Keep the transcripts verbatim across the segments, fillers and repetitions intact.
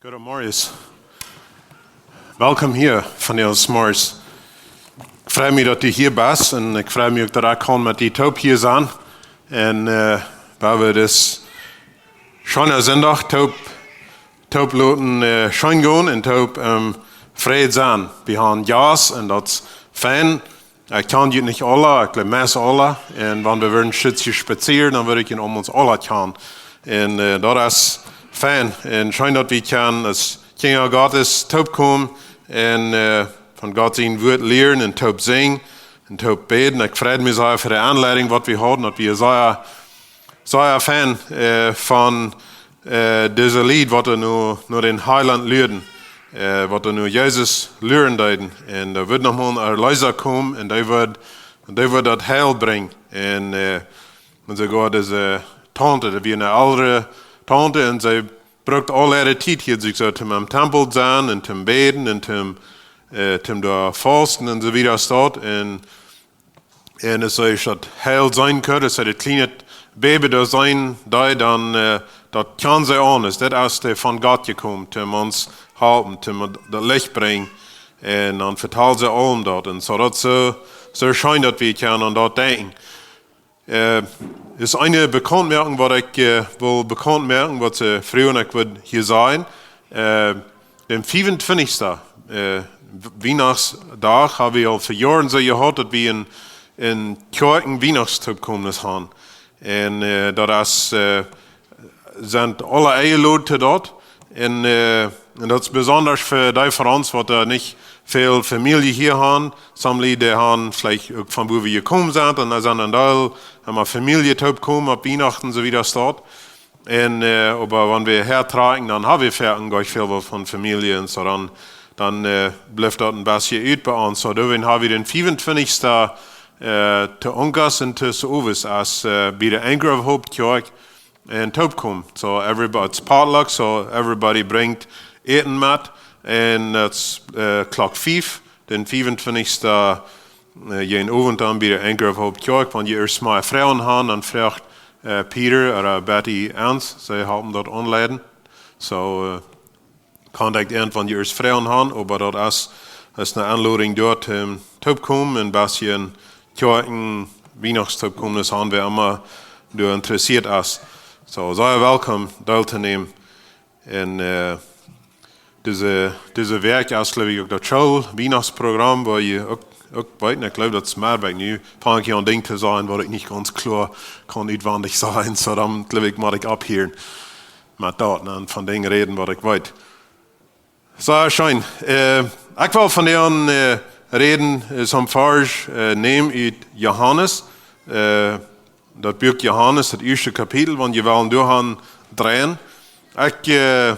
Goodemorjes. Welkom hia vondoag zemorjes. Ekj frei mie, daut du hia best, un ekj frei mie uk, daut ekj kaun met die toop hia sennen. Un, äh, wua wie dis scheenen Sindach toop, toop loten, äh, scheen gonen un toop, ähm, Fräd sennen. Wie haben Jast, un daut es fein. Ekj kjan junt nich aula, ekj jleew meist aula. Un wan wie wudden een Stootje spazieren, dan wudd ekj junt aulmol aula kjanen. Un, äh, daut es fein. Un scheen, daut wie kjennen aus Kjinja Gottes toop komen un, äh, von Gott sien Wort lieren un toop sinjen un toop bäden. Ekj frei mie sea fa de Aunleidunk, waut wie hauden, daut wie sea sea fein, äh, von, äh, dise Lied, waut doa no, no dän Heilaunt luaden, äh, waut doa no Jesus luaren deeden. Un doa wudd noch mol een Erleesa komen un dee wudd, un dee wudd daut Heil brinjen. Un, äh, un soogoa dise Taunte, daut wia eene ellre Taunte un see brukt aul äare Tiet hia, sikj soo toom em Tempel sennen un toom bäden un toom, äh, toom doa fausten un soo wieda staut. Un un aus see daut Heil seenen kunn, aus see daut kjliene Baby doa seenen deed, dan, äh, daut kjand see aun, daut es dee von Gott jekomen, toom ons halpen, toom daut Licht brinjen. Un dan vetald see aulem daut. Un soo daut soo, soo scheen, daut wie kjennen aun daut denkjen. Äh, es eene Bekauntmoakunk, waut ekj, äh, well bekaunt moaken, waut see froagen, ekj wudd hia sennen. Äh, dän fiefuntwintichsten, äh, Wienachtsdach haben wie aul ver Joaren soo jehaut, daut wie en, en Kjoakjen Wienachtsopkomes haben. Un, äh, daut es, äh, sent aule enjelot to daut. Un, äh, un daut es besonda fa dee von ons, waut doa nich väl Famielje hia haben. Some Lied, dee haben veleicht uk von wua wie jekomen sent. Un doa sent een Deel emma Famielje toopkomen opp Wienachten, soo aus daut. Un, äh, oba wan wie häatrakjen, dan haben wie foaken goanich väl waut von Famielje un soo, dan, dan, äh, blift daut een bät ut bie ons. Soo, doawäajen haben wie dän fiefuntwintichsten, äh, to Onkas un to Sowes aus, äh, bie de Anchor of Hope Kjoakj en toopkomen. So everybody, it's potluck, so everybody brinjt Äten met. Un daut es, äh, Klock fief, dän fiefuntwintichsten, äh, jäajen Owent dan bie de Anchor of Hope Kjoakj. Wan jie ieescht mol Froagen haben, dan froagt, äh, Peter ooda Betty Ernst, see halpen daut aunleiden. So, äh, contact an, wan jie ieescht Froagen haben, oba daut es, es eene Aunlodunk doa, ähm, toopkomen, un waut fa een Kjoakjen Wienachtsopkomes haben wie emma doa interessieet es. So, sea welkom, Deel to nämen. Un, äh, dise, dise Wäakj es, jleew ekj, uk daut School-Wienachtsprogram, wua jie uk, uk weeten, ekj jleew, daut es mea, ekj nu fang ekj aun Dinja to sajen, waut ekj nich gaunz kloa kaun utwendich sajen, so dan jleew ekj, mott ekj opphieren met daut, un von Dinja räden, waut ekj weet. Sea scheen. Äh, ekj well vondoag, äh, räden, äh, soon Varsch, äh, nämen ut Johanes, äh, daut Buak Johanes, daut ieeschte Kapitel, wan jie wellen doa aun dreien. Ekj, äh,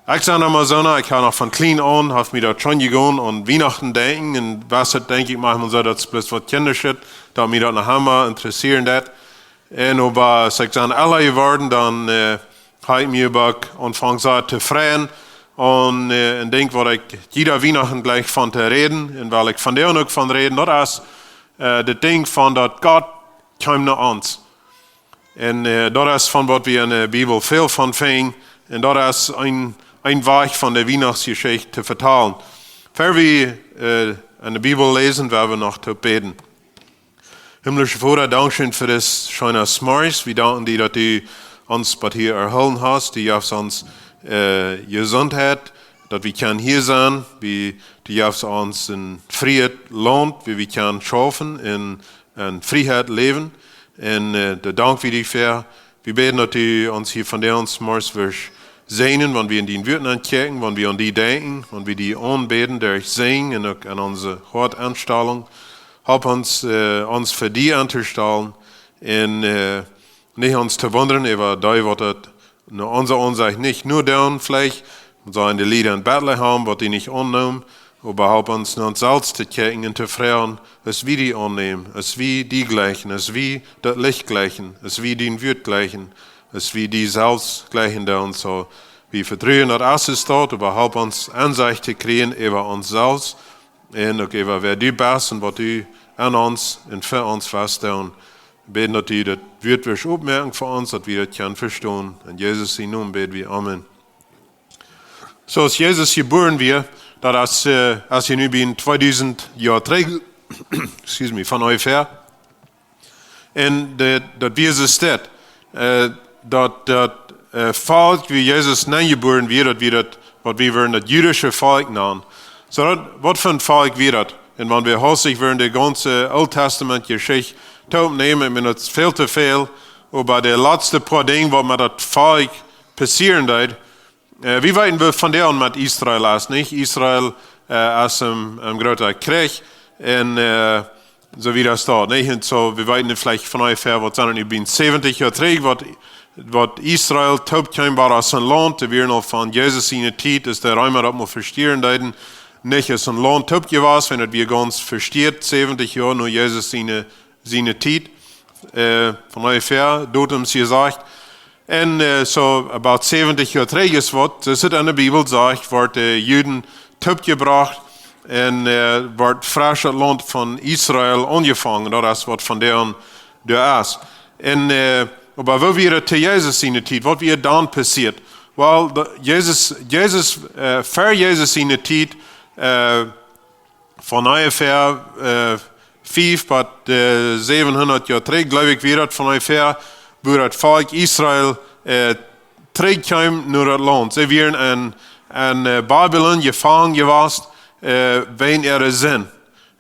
ekj sie emma soona, ekj hab noch von kjlien aun, haft mie daut scheen jegonen aun Wienachten denkjen, un waut daut, denkj ekj, maunchmol soo, daut es bloos waut Kjinja, daut mie daut noch emma interessieren deed. Un oba, aus ekj dan elra jeworden, dan, äh, hab ekj mie uk aunjefongen sea to freien. Un, äh, un Dinkj, waut ekj jieda Wienachten jlikj von to räden, un well ekj vondoag uk von räden, daut es, äh, daut Dinkj von daut Gott kjeem no ons. Un, äh, daut es von waut wie enne Bibel väl von finjen. Un daut es een, een Wajch von de Wienachtsjeschicht to vetalen. Ver wie, äh, enne Bibel läsen, well wie noch toop bäden. Himmlischa Voda, dankscheen fa dis scheena Zemorjes. Wie danken die, daut du ons bat hia erhoolen hast. Du jefst ons, äh, Jesuntheit, daut wie kjennen hia sennen. Wie, du jefst ons een frieet Launt, wua wie kjennen schaufen un en Frieheit läwen. Un, äh, doa dank wie die fa. Wie bäden, daut du ons hia vondoag zemorjes wurscht säajnen, wan wie en dien Wort nenkjikjen, wan wie aun die denkjen, wan wie die aunbäden derch Sinjen un uk en onse Hoatenstalunk. Halp ons, äh, ons fa die aunstotalen un, äh, nich ons to wundren äwa dee, waut daut no onse Aunsecht nich no doonen, veleicht, soo aus de Lied en Betlehem, waut die nich aunnämen, oba halp ons no ons selfst to kjikjen un to froagen, aus wie die aunnämen, aus wie die jlikjen, aus wie daut Licht jlikjen, aus wie dien Wort jlikjen, aus wie die selfst jlikjen doonen. So, wie vetruen daut aules es doa, oba halp ons Aunsecht to kjrieen äwa ons selfst un uk äwa wäa du best un waut du aun ons un fa ons woascht doonen. Bäden, daut du daut Wort wurscht oppmoaken fa ons, daut wie daut kjennen vestonen. En Jesus sien Nomen bäd wie. Amen. Soo aus Jesus jebuaren wia, daut es, äh, aus hia nu bie tweedusent Joa trigj, excuse me, von onjefäa. Un de, daut wia soo steit, äh, daut, daut, äh, Volkj, wua Jesus nenjebuaren wia, daut wia daut, waut wie wudden daut jüdische Volkj nanen. Soo daut, waut fa een Volkj wia daut? Un wan wie haustich wudden de gaunze Oole Testament Jeschicht toopnämen, ekj meen, daut es väl too väl, oba de latste poa Dinja, waut met daut Volkj passieren deed, äh, wie weeten, woo von doa aun met Israel es, nich? Israel, äh, es em, em grooten Kjrich un, äh, soo wiet daut steit, nich? Un soo, wie weeten veleicht von onjefäa, waut sent daut nu, bie säwentich Joa trigj, waut, waut Israel toopkjeem aus een Launt, dee wieren aul von Jesus siene Tiet, aus de Reema daut mol vestieren deeden, nich aus een Launt toop jewast, wan daut wia gaunz vestieet, säwentich Joa no Jesus siene, siene Tiet, äh, von onjefäa, Datums jesajcht. Un, äh, soo about säwentich Joa trigj es waut, soo aus et enne Bibel sajcht, worden de Juden toopjebrocht un, äh, wort fresch daut Launt von Israel aunjefongen. Daut es waut von doa aun doa es. Un, äh, oba woo wia daut to Jesus siene Tiet? Waut wia dan passieet? Well, de, Jesus, Jesus, äh, ver Jesus siene Tiet, äh, von onjefäa, äh, fief bat, äh, säwenhundat Joa trigj, jleew ekj, wia daut von onjefäa, wua daut Volkj Israel, äh, trigjkjeem no daut Launt. See wieren en, en, äh, Babilon jefongen jewast, äh, wäajen äare Sind.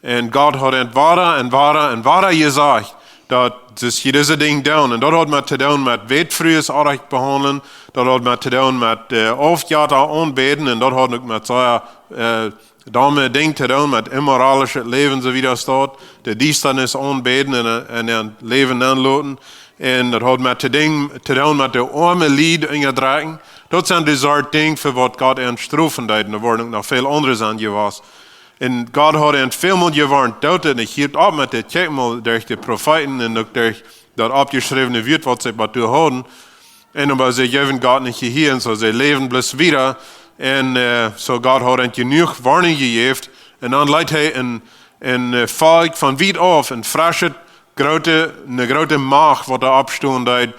Un Gott haud an wada un wada un wada jesajcht, daut see dise Dinja doonen. Un daut haud met to doonen met Wätfrues orrajcht behaundlen, daut haud met to doonen met, äh, Aufjetta aunbäden, un daut haud uk met soo, äh, domme Dinja to doonen, met immoralischet Läwen, soo aus daut steit, de Diestanis aunbäden un, un äa Läwen aunloten. Un daut haud met to Dinj-, to doonen met de oame Lied unjadrekjen. Daut sent de Sort Dinja, fa waut Gott an strofen deed. Un doa wieren uk noch väl aundre sennen jewast. Un Gott haud an välmol jewoarnt, doot et nich, hieet opp met dit, kjikjt mol derch de Profeeten un uk derch daut oppjeschräwne Wuat, waut see bat doa hauden. Un oba see jeewen Gott nich Jehia, un soo see läwden bloos wieda. Un, äh, soo Gott haud an jenuach Woarnunk jejäft. Un dan leet hee een, een, äh, Volkj von wiet auf, een freschet, groote, eene groote Macht, waut doa oppstonen deed,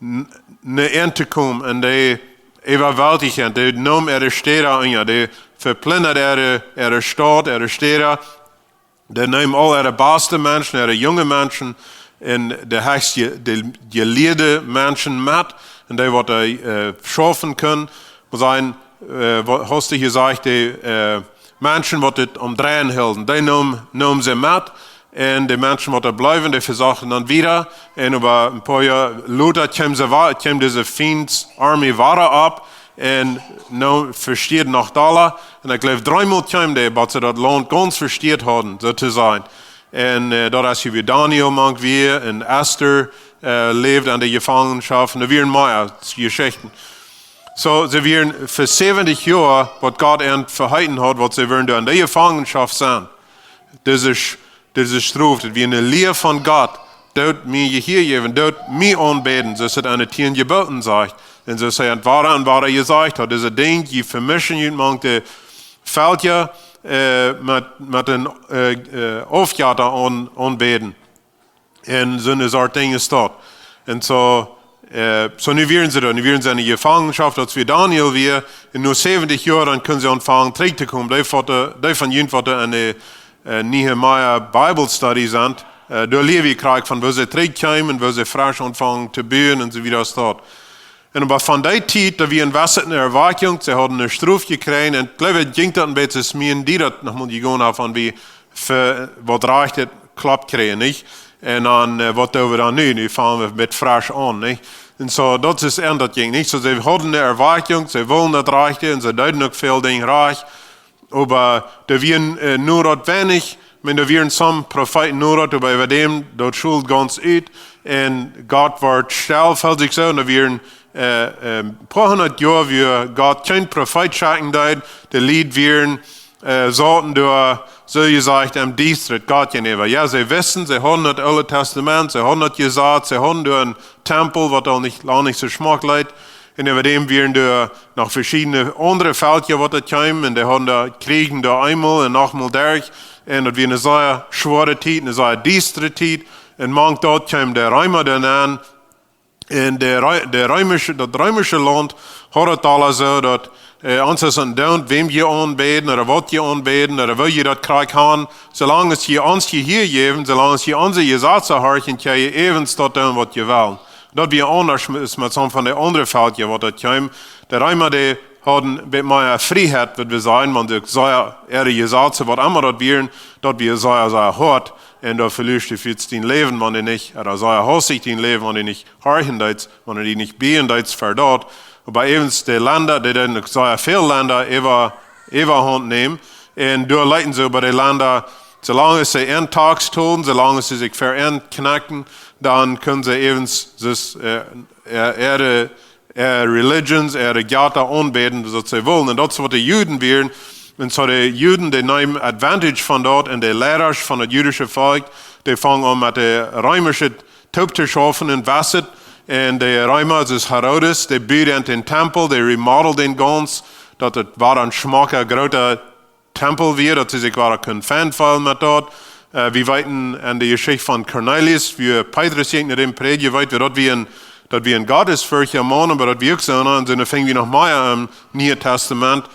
n-, no an to komen, un dee äwawaltijen, dee neem äare Städa unja, dee veplindat äare, äare Staut, äare Städa, dee neem aul äare baste Menschen, äare junge Menschen, un de hechste, de jelieede Menschen met, un dee waut dee, äh, schaufen kunnen, mott sennen, äh, waut haud ekj jesajcht, de, äh, Menschen waut et aum dreien hilden, dee neem, neem see met, un de Menschen waut doa bleewen, dee vesochten dan wieda, un äwa een poa Joa lota kjeem see wa-, kjeem dise Fiends Armee wada opp, un nu vestieed noch dolla. Un ekj jleew, dreemol kjeem dee, bat see daut Launt gaunz vestieet hauden, soo to sajen. Un, äh, daut es hia, wua Daniel mank wia, un Ester, äh, läwd en de Jefangenschoft. Un doa wieren mea Jeschichten. Soo, see wieren fa säwentich Joa, waut Gott an veheeten haud, waut see wudden doa en de Jefangenschoft sennen. Dise Sch-, dise Strof, daut wia eene Lia von Gott. Doot mie Jehia jäwen, doot mie aunbäden, soo aus et en de tieen Jeboten sajcht. Un soo aus hee an wada un wada jesajcht haud, dise Dinja, jie vemischen junt mank de Velkja, äh, met, met een, äh, äh, Aufjetta aun-, aunbäden. Un soone Sort Dinja es daut. Un soo, äh, soo nu wieren see doa, nu wieren see en de Jefangenschoft, daut wia Daniel wia, un no säwentich Joa, dan kunnen see aunfangen trigj to komen. Dee waut, äh, dee von junt waut en de, äh, Nehemia Bible Study sent, äh, doa lia wie krakjt von, woo see trigjkjeemen un woo see fresch aunfangen to buen un soo wieda es daut. Un oba von dee Tiet, daut wia een Wesen, eene Erwakjunk, see hauden eene Strof jekjräajen, un ekj jleew, et jinkj daut een bät aus mie un die daut noch mol jegonen haft, von woo, fa waut rajcht et klopt kjrieen, nich? Un dan, äh, waut doo wie dan nu? Nu fangen wie met fresch aun, nich? Un soo, daut es en daut jinkj, nich? Soo, see hauden eene Erwakjunk, see wullen daut rajchte, un see deeden uk väl Dinja rajcht. Oba doa wieren, äh, nu daut weinich, ekj meen, doa wieren some Profeeten nu daut, oba äwa däm, daut schult gaunz ut. Un Gott wort stell, felt sikj soo, un doa wieren, äh, äh, een poa hundat Joa, wua Gott kjeen Profeet schekjen deed, de Lied wieren, äh, sauten doa, soo jesajcht, em Diesta Gott jäajenäwa. Jo, see wissten, see hauden daut Oole Testament, see hauden daut Jesaz, see hauden doa een Tempel, waut aul nich, lang nich soo schmock leet. Un äwa däm wieren doa noch veschiedne aundre Velkja, waut doa kjeemen, un dee hauden doa Kjrieech doa eemol un nochmol doa. Un daut wia eene sea schwoare Tiet, eene sea diestre Tiet. Un mank daut kjeem de Reema doa aun, Un de, Ree- de reemische, daut reemische Launt haud et aul soo, daut, äh, ons es endoont, wäm jie aunbäden, ooda waut jie aunbäden, ooda woo jie daut krakjt han. Soo lang aus jie ons jie hia jäwen, soo lang aus jie onse Jesazen horchen, kjenn jie äwent daut doonen, waut jie wellen. Daut wia aundasch met, met soone von de aundre Velkja, waut daut kjeem. De Reema, dee hauden bät mea Frieheit, wudd wie sajen, wan see uk sea äare Jesazen, waut emma daut wieren, daut wia sea, sea hoat. Un doa veliest du fuaz dien Läwen, wan du nich, ooda sea hastich dien Läwen, wan du nich horchen deetst, wan du die nich bieejen deetst fa daut. Oba äwent de Lenda, dee deeden uk sea väl Lenda äwa, äwahaunt nämen. Un doa leeten see bie de Lenda, soo lang aus see äaren Tax tolden, soo lang aus see sikj fa äaren kjnakjten, dan kunnen see äwent, äh, äh, äare, äare Religions, äare Jetta aunbäden, waut see wullen. Un daut es, waut de Juden wieren. Un soo de Juden, dee neemen advantage von daut, un de Leidasch von daut jüdische Volkj, dee fungen aun met de reemische toop to schaufen un wesset. Un de Reema, soo aus Herodes, dee buden dän Tempel, dee remodelden dän gaunz, daut et wada een schmocka, groota Tempel wia, daut see sikj wada kunnen fein feelen met daut. Äh, wie weeten en de Jeschicht von Cornelius, woo Petrus jinkj no däm prädjen, weet wie, daut wia een, daut wia een gottesferchtja Maun, oba daut wia uk soo, un soo finj wie noch mea em Nieen Tastament.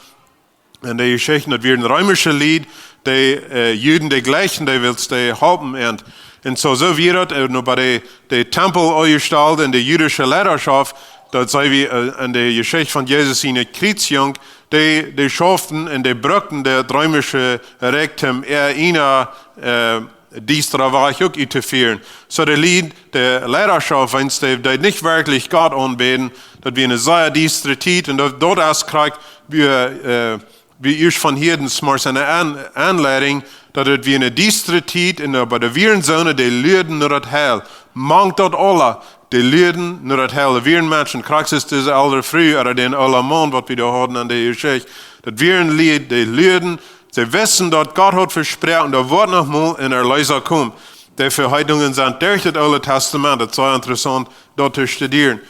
En de Jeschicht, daut wieren reemische Lied, dee, äh, Juden, dee jlikjten, dee wullen dee halpen. Un, un soo, soo wia daut, äh, nu bie de, de Tempel aunjestalt un de jüdische Leidaschoft, daut see wie, äh, en de Jeschicht von Jesus siene Kjriezjunk, dee, dee schauften un dee brukten daut reemische Rikj, om äa ieejna, äh, diestra Wajch uk uttofieren. Soo de Lied, de Leidaschoft, wiels dee, dee nich werkjlich Gott aunbäden, daut wia eene sea diestre Tiet, un daut, daut es krakjt, wie, äh, wie ieescht von hia, dan zemorjes enne Aun-, Aunleidunk, daut et wia eene diestre Tiet, un doa bie de wieren soone, dee luaden no daut Heil. Mank daut aula, dee luaden no daut Heil. Wieren Menschen, krakjt soo aus dise elde Fru, ooda dän oolen Maun, waut wie doa hauden en de Jeschicht. Daut wieren Lied, dee luaden, see wisten, daut Gott haud vesproaken, doa woat noch mol een Erleesa komen. De Veheidungen sent derch daut Oole Tastament, daut es sea interessaunt, daut to studieren.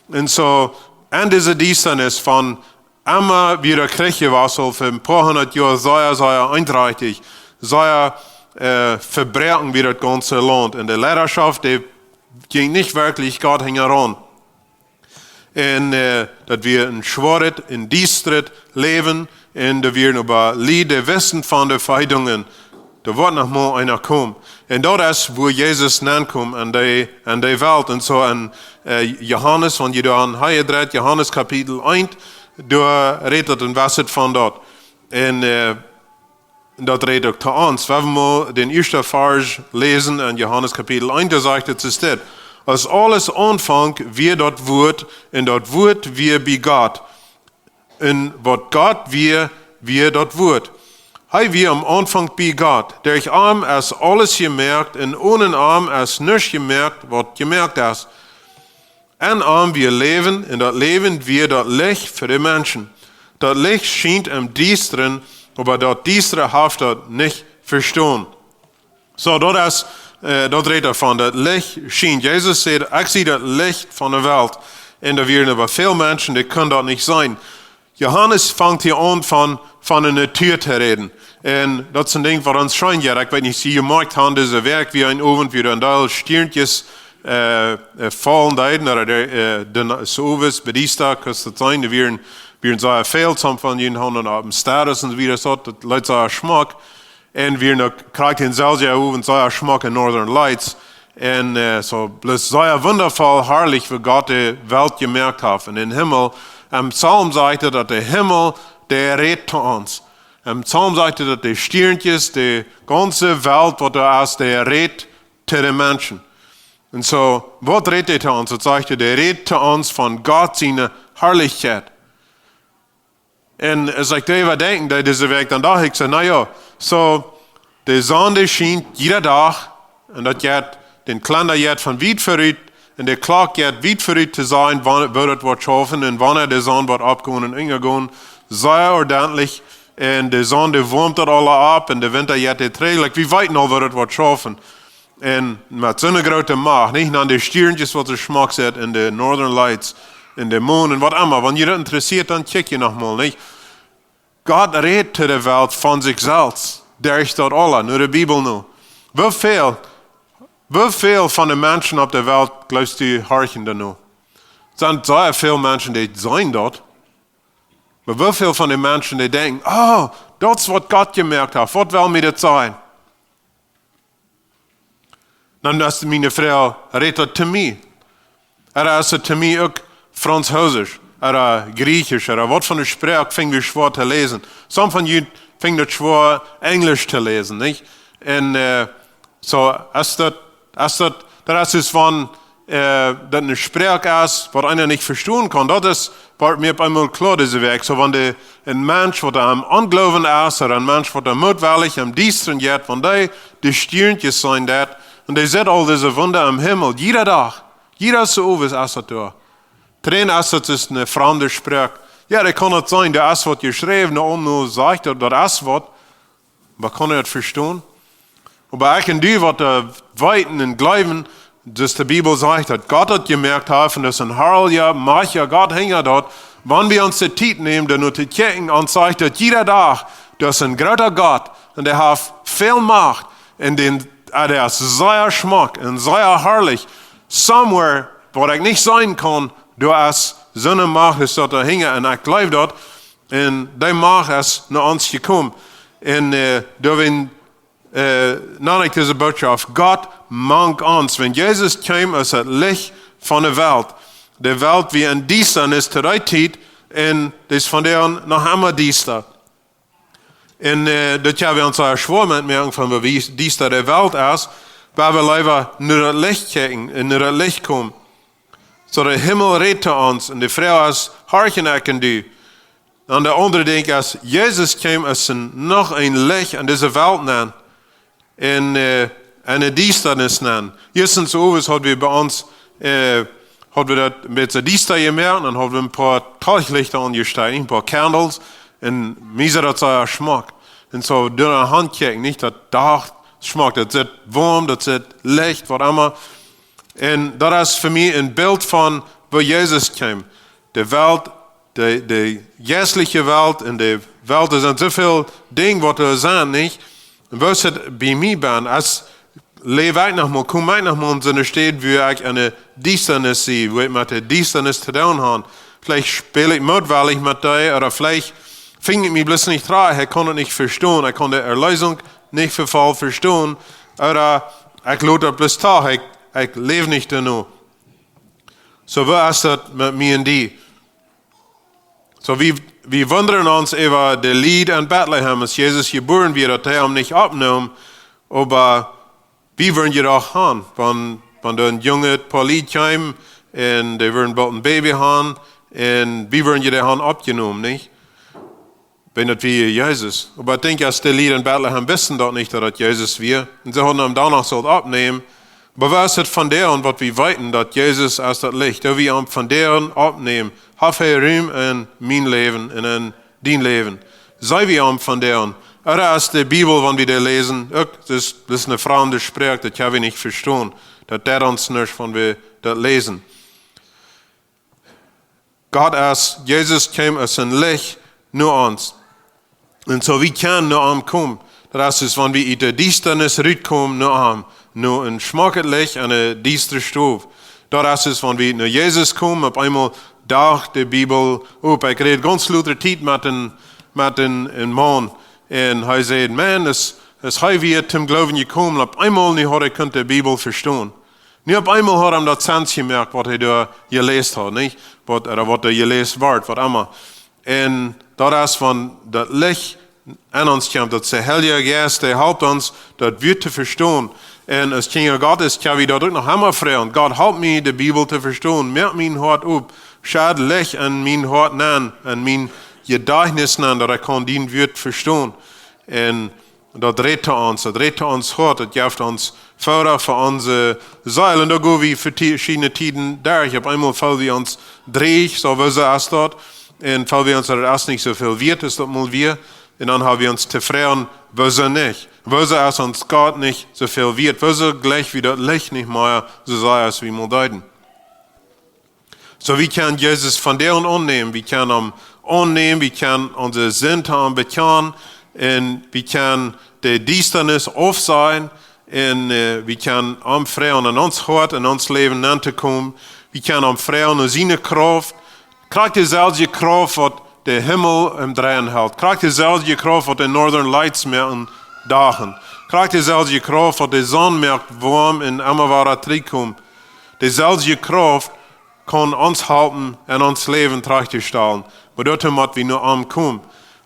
Un soo, en dise Diestanis von emma wada Kjrich jewast, fa een poa hundat Joa, sea, sea eenträchtich, sea, äh, vebroaken wia daut gaunze Launt. Un de Leidaschoft, dee jinkj nich werkjlich Gott hinjaraun. Un, äh, daut wia een schwoaret, een diestret Läwen. Un doa wieren oba Lied, dee wisten von de Veheidungen, doa woat noch mol eena komen. Un daut es, wua Jesus nenkjeem en de, en de Welt. Un soo en, äh, Johanes, wan jie doa aun hia dreien, Johanes Kapitel eent, doa rät daut een bät von daut. Un, äh, daut rät uk to ons. Wan wie mol dän ieeschten Varsch läsen en Johanes Kapitel eent, doa sajcht et, es dit: Aus aules aunfunk, wia daut Wuat, un daut Wuat wia bie Gott. Un waut Gott wia, wia daut Wuat. Hee wia aum Aunfank bie Gott. Derch am es aules jemoakt, un onen am es nuscht jemoakt, waut jemoakt es. En am wia Läwen, un daut Läwen wia daut Licht fa de Menschen. Daut Licht schient em Diestren, oba daut Diestre haft daut nich vestonen. Soo, daut es, äh, daut rät doavon, daut Licht schient. Jesus säd: "Ekj sie daut Licht von de Welt." Un doa wieren oba väl Menschen, dee kunnen daut nich seenen. Johanes fangt hia aun von, von de Natua to räden. Un daut es een Dinkj, waut ons scheen jeit. Ekj weet nich, aus jie jemoakt han, dise Wäakj, woo een Owent wada een Deel Stiernkjes, äh, äh, faulen deeden, ooda de, äh, de Na-, Sowes, Bedista, kaust daut seenen, dee wieren, wieren sea väl, some von junt han dan opp dän Status un soo wieda, daut, daut leet sea schmock. Un wie noch krakjt en selwja Owent sea schmock en Northern Lights. Un, äh, soo, bloos sea wundavoll, harlich, woo Gott de Welt jemoakt haft. Un em Himmel, em Psalm sajcht et, daut de Himmel, dee rät to ons. Em Psalm sajcht et, daut de Stiernkjes, de gaunze Welt, waut doa es, dee rät to de Menschen. Un soo, waut rät dee to ons? Daut sajcht et, dee rät to ons von Gott siene Harlichkjeit. Un aus ekj doaräwa denkjen deed dise Wäakj, dan docht ekj soo, na jo, soo, de Sonn, dee schient jieda Dach, un daut jeit, dän Kalenda jeit von wiet verut, un de Klock jeit wiet verut to seenen, wan-, woo daut woat schaufen, un wanea de Sonn woat oppgonen un unjagonen, sea ordentlich, un de Sonn, dee woamt daut aula opp, un de Winta jeit dee trigj, like, wie weeten aul, woo daut woat schaufen. Un met soone groote Macht, nich? Aun de Stiernkjes, waut see schmock sent, un de Northern Lights, un de Moon, un waut emma. Wan junt daut interessieet, dan check jie noch mol, nich? Gott rät to de Welt von sikj selfst, derch daut aula, no de Bibel no. Woo väl, woo väl von de Menschen opp de Welt, jleefst du, horchen doano? Sent sea väl Menschen, dee seenen daut. Oba woo väl von de Menschen, dee denkjen: "Oh, daut es waut Gott jemoakt haft. Waut well mie daut sajen?" Dan es miene Froag: "Rät daut to mie? Ooda es daut to mie uk Franzeesch, ooda Jriechsch, ooda waut fa eene Sproak finj wie schwoa to läsen?" Some von junt finjen daut schwoa, Enjlisch to läsen, nich? Un, äh, soo, es daut, es daut, daut es dus wan, äh, daut eene Sproak es, waut eena nich vestonen kaun, daut es, woat mie opp eemol kloa dise Wäakj. Soo, wan de, een Mensch, waut aum Onjloowen es, ooda een Mensch, waut doa mootwellich em Diestren jeit, wan dee de Stiernkjes seenen deit, un dee sitt aul dise Wunda aum Himmel, jieda Dach, jieda Owent es daut doa. Trin es daut, es eene framde Sproak. Jo, daut kaun daut sennen, doa es waut jeschräwen, no, no sajcht daut, daut es waut. Oba kaun hee daut vestonen? Oba ekj un du, waut, äh, weeten un jleewen, daut de Bibel sajcht, daut Gott daut jemoakt haft, un daut es een harlicha, majchtja Gott hinja daut, wan wie ons de Tiet nämen, dan no to kjikjen, un sajcht daut jieda Dach, daut es een groota Gott, un dee haft väl Macht, un dän, äh, dee es sea schmock un sea harlich. Somewhere, waut ekj nich seenen kaun, doa es soone Macht, es daut doa hinja, un ekj jleew daut, un dee Macht es no ons jekomen. Un, äh, doawäajen, äh, nan ekj dise Botschaft, Gott mank ons. Wan Jesus kjeem, es daut Licht von de Welt. De Welt wia en Diestanis to dee Tiet, un dee es vondoag noch emma diesta. Un, äh, daut jo wie ons sea schwoa met moaken von woo diesta de Welt es, oba wie leewa no daut Licht kjikjen un no daut Licht komen. Soo de Himmel rät to ons, un de Froag es, horchen ekj un du? Un daut aundre Dinkj es, Jesus kjeem aus een, noch een Licht aun dise Welt nenn. Un, äh, aun de Diestanis nenn. Jistren owes haud wie bie ons, äh, haud wie daut een bät diesta jemoakt, dan haud wie een poa Talglichta aunjestakjt, een poa Candles, un mie sach daut soo schmock. Un soo, doa no han kjikjen, nich, daut docht schmock, daut sitt woam, daut sitt licht, waut emma. Un daut es fa mie een Bilt von woo Jesus kjeem. De Welt, de, de jeistliche Welt un de Welt, doa sent soo väl Dinja waut doa sent, nich? Un woo es daut bie mie, bie ons? Läw ekj noch mol, kom ekj noch mol en soone Städ, wua ekj aun de Diestanis sie, wua ekj met de Diestanis to doonen hab? Veleicht späl ekj mootwellich met dee, ooda veleicht finj ekj mie bloos nich trigj, ekj kaun daut nich vestonen, ekj kaun de Erleesunk nich voll vestonen, ooda ekj lot daut bloos too, ekj, ekj läw nich doano. Soo, woo es daut met mie un die? Soo, wie, wie wundren ons äwa de Lied en Betlehem, aus Jesus jebuaren wort, daut dee am nich oppneemen, oba wie wudden jedocht han, wan, wan doa een junget poa Lied kjeem un dee wudden boolt een Baby han, un wie wudden jedocht han oppjenomen, nich? Wan daut wia Jesus. Oba ekj denkj, aus de Lied en Betlehem wisten daut nich, daut daut Jesus wia. Un see hauden am dan noch sult oppneemen. Oba woo es daut vondoag, waut wie weeten, daut Jesus es daut Licht? Daut wie am vondoag oppneemen. Haft hee Rum en mien Läwen un en dien Läwen? See wie am vondoag? Ooda es de Bibel, wan wie dee läsen, uk, daut es, daut es eene framde Sproak, daut kjenn wie nich vestonen. Daut deit ons nuscht, wan wie daut läsen. Gott es, Jesus kjeem aus een Licht no ons. Un soo wie kjennen no am komen. Daut es, es wan wie ut de Diestanis rutkomen no am, no een schmocket Licht en eene diestre Stow. Daut es, es wan wie no Jesus komen, opp eemol docht de Bibel opp. Ekj räd gaunz lota Tiet met een, met een, een Maun. Un hee säd: "Maun, es, es hee wia toom Gloowen jekomen, opp eemol nu haud hee kunt de Bibel vestonen." Nu opp eemol haud am daut Sens jemoakt, waut hee doa jeläst haud, nich? Waut, ooda waut doa jeläst wort, waut emma. Un daut es, wan daut Licht en ons kjemt, daut de Heilje Jeist, dee halpt ons, daut Wuat to vestonen. Un aus Kjinja Gottes kjenn wie daut uk noch emma froagen: "Gott, halp mie, de Bibel to vestonen. Moak mien Hoat op. Schedd Licht en mien Hoat nenn, en mien Jedajchtnis nenn, daut ekj kaun dien Wuat vestonen." Un daut rät to ons, daut rät to ons Hoat, daut jeft ons Foda fa onse Seel. Un doa go wie fa veschiedne Tieden derch. Opp eemol feel wie ons dreech, soo woo es daut. Un feel wie ons, daut es nich soo väl wieet, es daut mol wia. Un dan ha wie ons to froagen, woo es nich? Woo es ons Gott nich soo väl wieet? Woo es jlikj wie daut Licht nich mea soo sea aus wie mol deeden? Soo, wie kjennen Jesus vondoag aunnämen, wie kjennen am aunnämen, wie kjennen onse Sind am bekjanen, un wie kjennen de Diestanis aufsajen, un, äh, wie kjennen am froagen, en ons Hoat, en ons Läwen nenn to komen, Wie kjennen am froagen no siene Krauft. Krakjt deeselwje Krauft waut de Himmel aum Dreien helt. Krakjt deeselwje Krauft waut de Northern Lights moaken doagen. Krakjt deeselwje Krauft waut de Sonn moakt woam un emma wada trigjkomen. Deeselwje Krauft kaun ons halpen un ons Läwen trigjtostalen. Oba doatoo mott wie no am komen.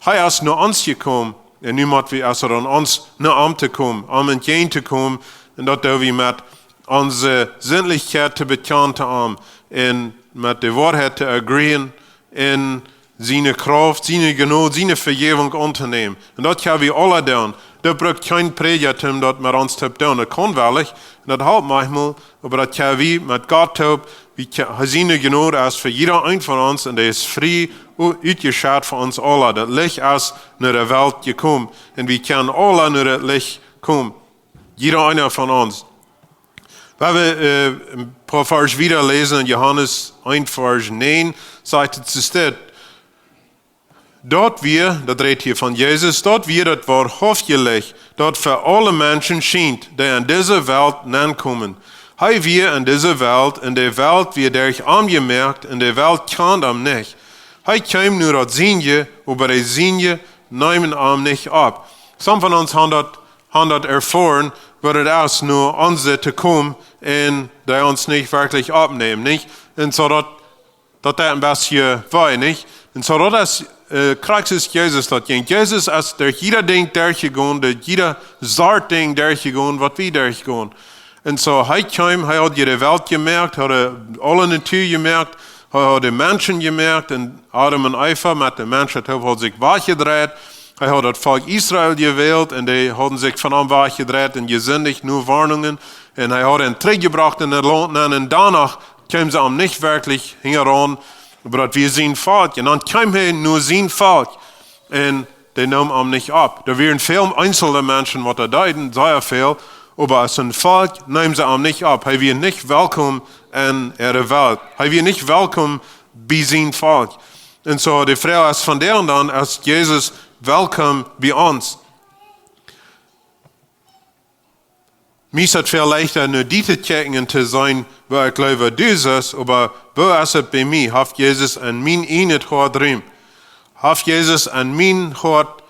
Hee es no ons jekomen. Un nu mott wie, es et aun ons, no am to komen, am entjäajen to komen. Un daut doo wie met onse Sindlichkjeit to bekjanen to am. Un met de Woarheit to agreeen. Un siene Krauft, siene Jnod, siene Vejäwunk auntonämen. Un daut kjenn wie aula doonen. Daut brukt kjeen Prädja, om daut met ons to doonen. Daut kaun wellich, un daut halpt maunchmol, oba daut kjenn wie met Gott toop. Wie kje-, siene Jnod es fa jieda een von ons, un dee es frie u-, utjeschett fa ons aula. Daut Licht es no de Welt jekomen, un wie kjennen aula no daut Licht komen. Jieda eena von ons. Wan wie, äh, een poa Varsch wieda läsen en Johanes eent, Varsch näajen, sajcht et soo dit: Daut wia, daut rät hia von Jesus, daut wia daut woarhauftje Licht, daut fa aule Menschen schient, dee en dise Welt nenkomen. Hee wia en dise Welt, un de Welt wia derch am jemoakt, un de Welt kjand am nich. Hee kjeem no daut Sienje, oba de Sienje neemen am nich opp. Some von ons haben daut, haben daut erfoaren, woo et es, no onse to komen, un dee ons nich werkjlich oppnämen, nich? Un soo daut, daut deit een bät wee, nich? Un soo daut es, äh, Christus Jesus daut jinkj. Jesus es derch jieda Dinkj derchjegonen, derch jieda Sort Dinkj derchjegonen, waut wie derchgonen. Un soo, hee kjeem, hee haud de Welt jemoakt, haud aule Natua jemoakt, hee haud de Menschen jemoakt, un Adam un Eva met de Menschen, hee haud sikj wajchjedreit. Hee haud daut Volkj Israel jewält, un dee hauden sikj von am wajchjedreit un jesindicht, no Woarnungen. Un hee haud an trigjjebrocht en daut Launt nenn, un doano kjeemen see am nich werkjlich hinjaraun, oba daut wia sien Volkj. Un dan kjeem hee no sien Volkj. Un dee neemen am nich opp. Doa wieren väl eensle Menschen, waut doa deeden, sea väl, oba aus een Volkj neemen see am nich opp. Hee wia nich welkom en äare Welt. Hee wia nich welkom bie sien Volkj. Un soo, de Froag es von doa aun dan, es Jesus welkom bie ons? Mie es et väl leichta, no die to kjikjen un to seenen, woo ekj leewa du sest, oba woo es et bie mie? Haft Jesus en mien ieejnet Hoat Rum? Haft Jesus en mien Hoat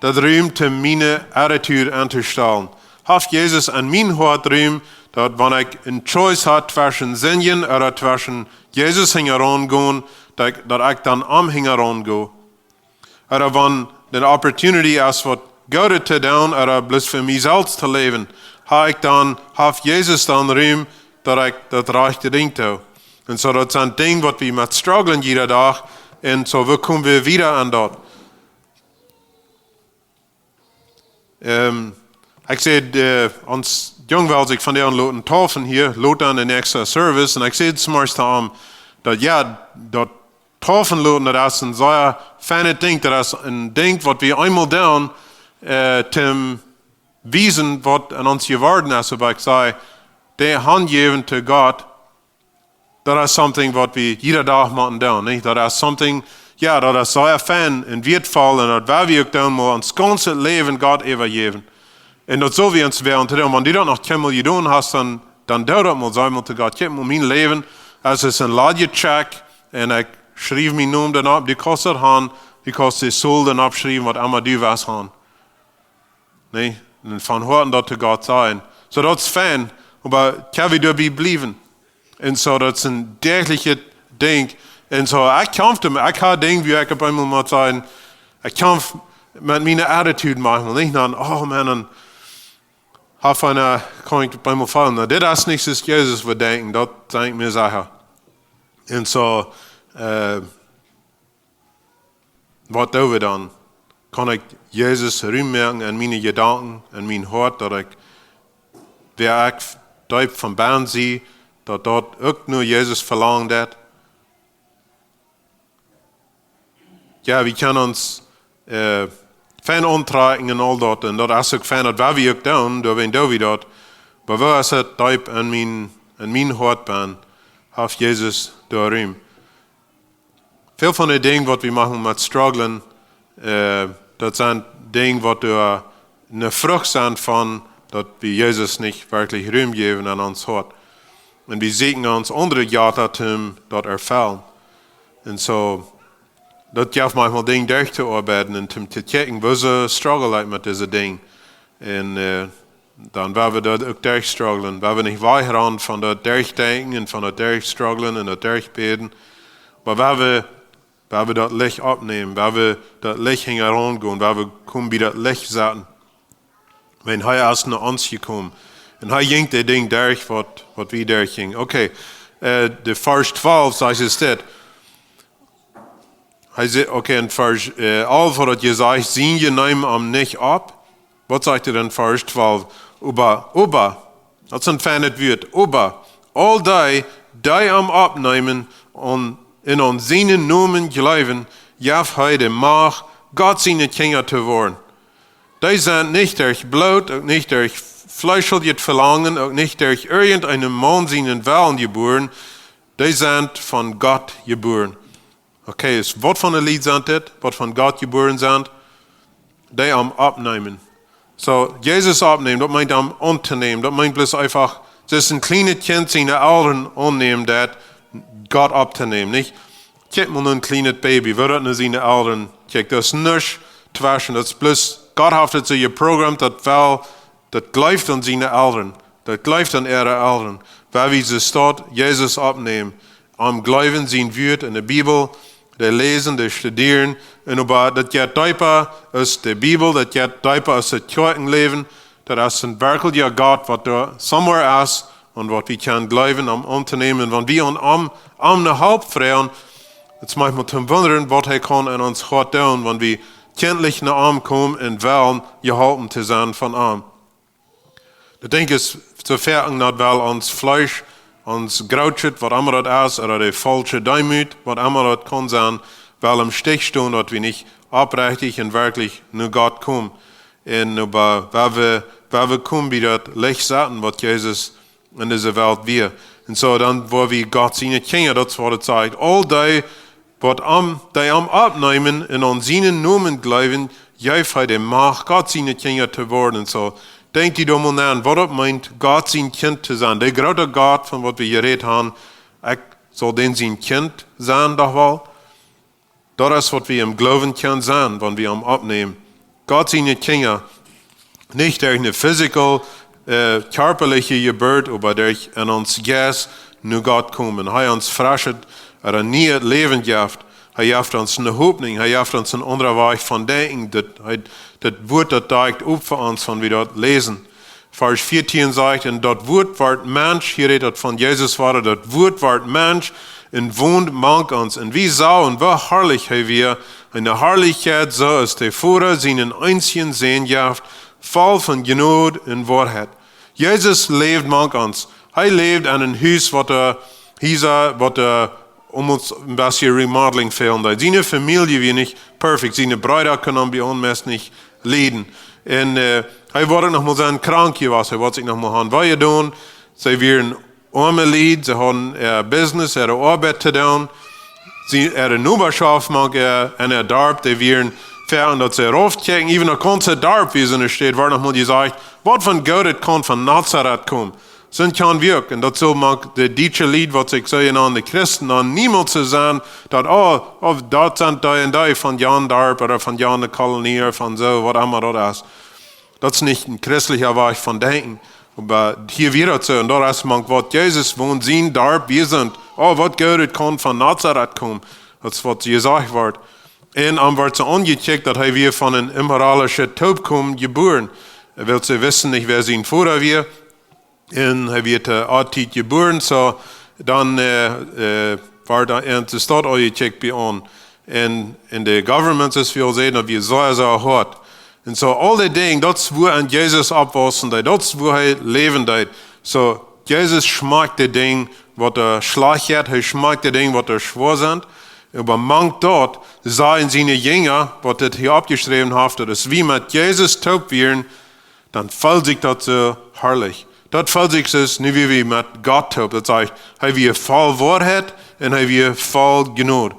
daut Rum, om miene Attitude auntostonen? Haft Jesus en mien Hoat Rum, daut wan ekj eene Choice hab tweschen sindjen ooda tweschen Jesus hinjaraun gonen, daut ekj, daut ekj dan am hinjaraun go? Ooda wan de Opportunity es, waut Goodet to doonen, ooda bloos fa mie selfst to läwen, hab ekj dan, haft Jesus dan Rum, daut ekj daut rajchte Dinkj doo? Un soo, daut sent Dinja, waut wie met strugglen jieda Dach. Un soo, woo komen wie wieda aun daut? Ähm, ekj säd, äh, ons Jung well sikj vondoag loten deepen hia, lota aun de näakjste Service. Un ekj säd zemorjes to am, daut jo, daut deepen loten, daut es een sea feinet Dinkj, daut es een Dinkj, waut wie eemol doonen, äh, toom wiesen, waut en ons jeworden es. Oba ekj saj, de Haunt jäwen to Gott, daut es something, waut wie jieda Dach motten doonen, nich? Daut es something, jo, daut es sea fein un wieetvoll, un daut woa wie uk doonen, mau ons gaunzet Läwen Gott äwajäwen. Un daut sull wie ons woaren to doonen. Wan du daut noch kjeenmol jedonen hast, dan, dan doo daut mol, saj mol to Gott: Kjikj mol, mien Läwen, et es een ladja Check, un ekj schriew mienen Nomen doaropp, du kaust daut han, du kaust de Sult doaropp schriewen, waut emma du west han. Nä? Un von Hoaten daut to Gott sajen. Soo, daut es fein, oba kjenn wie doabie bliewen? Un soo, daut es een däachlichet Dinkj. Un soo, ekj kjamf doamet, ekj hab Dinja, wua ekj opp eemol mott sajen, ekj kjamf met miene Attitude maunchmol, nich? Dan, oh Mann, dan hab ekj, kaun ekj opp eemol faulen. Na, dit es nich soo aus Jesus wudd denkjen, daut sie ekj mie secha. Un soo, äh, waut doo wie dan? Kaun ekj Jesus Rum moaken en miene Jedanken, en mien Hoat, daut ekj, wäa ekj deep von bennen sie, daut daut uk no Jesus velangen deit? Jo, wie kjennen ons, äh, fein auntrakjen un aul daut, un daut es uk fein, daut woa wie uk doonen, doawäajen doo wie daut. Oba woo es et deep en mien, en mien Hoat bennen? Haft Jesus doa Rum? Väl von de Dinja, waut wie motten met strugglen, äh, daut sent Dinja, waut doa eene Frucht sent von daut wie Jesus nich werkjlich Rum jäwen en ons Hoat. Un wie sieekjen ons aundre Jota toom daut erfellen. Un soo, daut jeft maunchmol Dinja derch to oabeiden un toom to checken, woo see struggle ekj met dise Dinja. Un äh, dan woa wie daut uk derch strugglen. Woa wie nich wajch rannen von daut derchdenkjen un von daut derch strugglen un daut derch bäden. Oba woa wie, woa wie daut Licht oppnämen, woa wie daut Licht hinjaraun gonen, woa wie komen bie daut Licht sitten. Wan hee es no ons jekomen. Un hee jinkj de Dinja derch, waut, waut wie derchjinjen. Okay, äh, de Varsch twalf sajcht es dit. Hee sajcht, okay, en Varsch äh, alf haud hee jesajcht, sien, jie neemen am nich opp. Waut sajcht hee en Varsch twalf? Oba, oba, daut es een feinet Wuat. Oba, aul dee, dee am oppneemen un, un aun sienen Nomen jleewen, jeft hee de Macht, Gott siene Kjinja to woaren. Dee sent nich derch Bloot, uk nich derch fleescheljet Velangen, uk nich derch irjent eenen Maun sienen Wellen jebuaren, dee sent von Gott jebuaren. Okay, es waut fa een Lied sent dit, waut von Gott jebuaren sent? Dee am oppneemen. Soo, Jesus oppnämen, daut meent am auntonämen. Daut meent bloos eefach, daut een kjlienet Kjint siene Elren aunnämen, daut Gott opptonämen, nich? Kjikj mol no een kjlienet Baby, woo daut no siene Elren kjikjt. Daut es nuscht tweschen, daut es bloos, Gott haft et soo jeprogrammt, daut well, daut jleeft aun siene Elren. Daut jleeft aun äare Elren. Wan wie soo staut Jesus oppnämen, am jleewen, sien Wuat en de Bibel, dee läsen, dee studieren, un oba daut jeit deepa aus de Bibel, daut jeit deepa aus daut Kjoakjenläwen, daut es een werkjlicha Gott, waut doa somewhere es, un waut wie kjennen jleewen, am auntonämen. Wan wie aun am, am no Help froagen, et es maunchmol to wundren, waut hee kaun en ons Hoat doonen, wan wie kjentlich no am komen un wellen jeholpen to sennen von am. Daut Dinkj es, soo foaken daut well ons Fleesch, ons Grootschet, waut emma daut es, ooda de faulsche Deemoot, waut emma daut kaun sennen, well em Stich stonen, daut wie nich oprechtich un werkjlich no Gott komen. Un oba, woa wie, woa wie komen bie daut Licht sitten, waut Jesus en dise Welt wia. Un soo dan woa wie Gott siene Kjinja, daut es waut et sajcht. Aul dee, waut am, dee am oppneemen un aun sienen Nomen jleewen, jeft hee de Macht, Gott siene Kjinja to woaren. Un soo, denkj die doa mol no, waut daut meent, Gott sien Kjint to sennen. De groota Gott, von waut wie jerät haben, ekj saul dän sien Kjint sennen, doch woll? Daut es waut wie em Gloowen kjennen sennen, wan wie am oppnämen. Gott siene Kjinja, nich derch eene physical, äh, kjarpaliche Jeburt, oba derch en ons Jeist no Gott komen. Hee ons freschet, ooda een nieet Läwen jeft. Hee jeft ons eene Hopninj, hee jeft ons een aundra Wajch von denkjen. Daut, hee, daut Wuat, daut deit opp fa ons, wan wie daut läsen. Varsch vieetieen sajcht, un daut Wuat wort Mensch, hia rät daut von Jesus wia, daut Wuat wort Mensch un wond mank ons. Un wie sagen, woo harlich hee wia, eene Harlichkjeit, soo aus de Voda sienen eensjen Sän jeft, voll von Jnod un Woarheit. Jesus läft mank ons. Hee läft en een Hus, waut de Hiesa, waut de om ons een bät remodeling fälen deed. Siene Famielje wia nich perfekt. Siene Breeda kunnen am bie ons meist nich lieden. Un äh, hee wort noch mol sennen krank jewast. Hee wort sikj noch mol haben wee jedonen. See wieren oame Lied. See hauden äa Business, äare Oabeit to doonen. See, äare Nobaschoft, mank äa, en äa Darp, dee wieren ver un daut see rauf kjikjen. Äwen daut gaunze Darp, wia soo eene Städ, wort noch mol jesajcht, waut fa een Goot kaun von Nazaret komen. Sent kjeen Wieekj, un daut sull mank de dietsche Lied, waut sikj soo jenaunde Christen nanen, niemols soo sennen, daut, oh, oh, daut sent dee un dee von jan Darp ooda von jane Kolonie, von soo, waut emma daut es. Daut es nich een christlicha Wajch von denkjen. Oba hia wia daut soo, un daut es mank waut Jesus wond, sien Darp, wia sent, oh, waut Goot kaun von Nazaret komen. Daut es waut jesajcht wort. Un am wort soo aunjekjikjt, daut hee wia von eene immoralische Toopkomen jebuaren. Wiels see wisten nich, wäa sien Voda wia. Un hee wort äh, auntiet jebuaren, soo dan äh, äh, wort hee en de Staut aunjekjikjt bie an. Un en de governments, aus wie aul säden, daut wia soo, soo hoat. Un soo aul dee Dinja, daut es woo een Jesus oppwaussen deed, daut es woo hee läwen deed. Soo, Jesus schmakjt de Dinja, waut doa schlajcht jeit, hee schmakjt de Dinja, waut doa schwoa sent. Oba mank daut, sajen siene Jinja, waut dit hia oppjeschräwen haft, daut aus wie met Jesus toop wieren, dan feelt sikj daut soo harlich. Daut feelt sikj soo, nu wia wie met Gott toop. Daut sajcht, hee wia voll Woarheit un hee wia voll Jnod.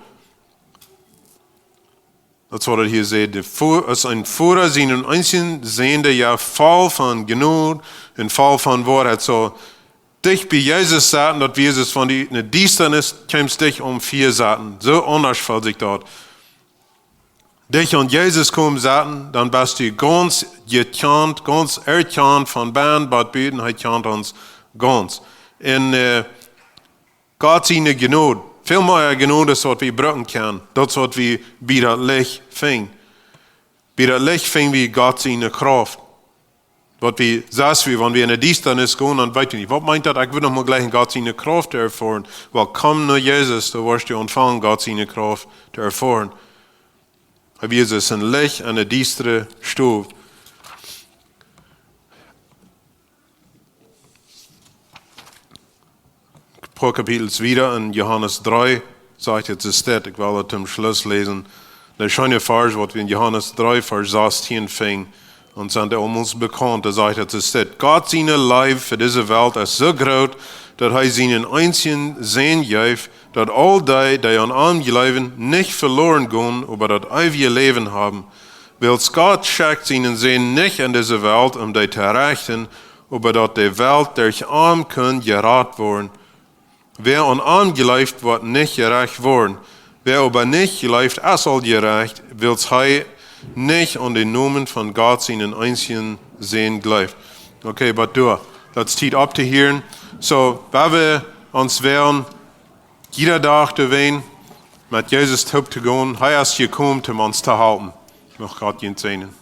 Daut es waut et hia sajcht. De Vo-, aus een Voda sienen eensjen Sän, dee wia voll von Jnod un voll von Woarheit. Soo, dicht bie Jesus saten, daut wie Jesus von die, ne Diestanis kjeemst dicht om Fia saten. Soo aundasch felt sikj daut. Dicht aun Jesus komen saten, dan best du gaunz jekjant, gaunz erkjant von bennen bat buten, hee kjant ons gaunz. Un äh, Gott siene Jnod, väl mea Jnod es waut wie brucken kjennen. Daut es waut wie bie daut Licht finjen. Bie daut Licht finj wie Gott siene Krauft. Waut wie, sas wie, wan wie enne Diestanis gonen, dan weet wie nich, waut meent daut, ekj well noch mol jlikj Gott siene Krauft erfoaren. Well, komm no Jesus, dan woascht du aunfangen, Gott siene Krauft to erfoaren. Hee wia ons een Licht enne diestre Stow. Poa Kapitels wieda en Johanes dree, sajcht et soo dit, ekj well et toom Schluss läsen. De scheene Varsch, waut wie en Johanes dree, Varsch sastieen finjen, un sent aulmol bekaunt, doa sajcht et soo dit: Gott siene Leew fa dise Welt es soo groot, daut hee sienen eensjen Sän jeef, daut aul dee, dee aun am jleewen, nich veloren gonen, oba daut eewje Läwen haben. Wiels Gott schekjt sienen Sän nich en dise Welt, om dee to rechten, oba daut de Welt derch am kunn jerat woaren. Wäa aun am jleeft, woat nich jerecht woaren. Wäa oba nich jleeft, es aul jerecht, wiels hee nich aun dän Nomen von Gott sienen eensjen Sän jleeft. Okay, but du, daut es Tiet opptohieren. Soo, wan wie ons wellen, jieda Dach doawäajen met Jesus toop to gonen, hee es jekomen om ons to halpen. Mucht Gott junt säajnen.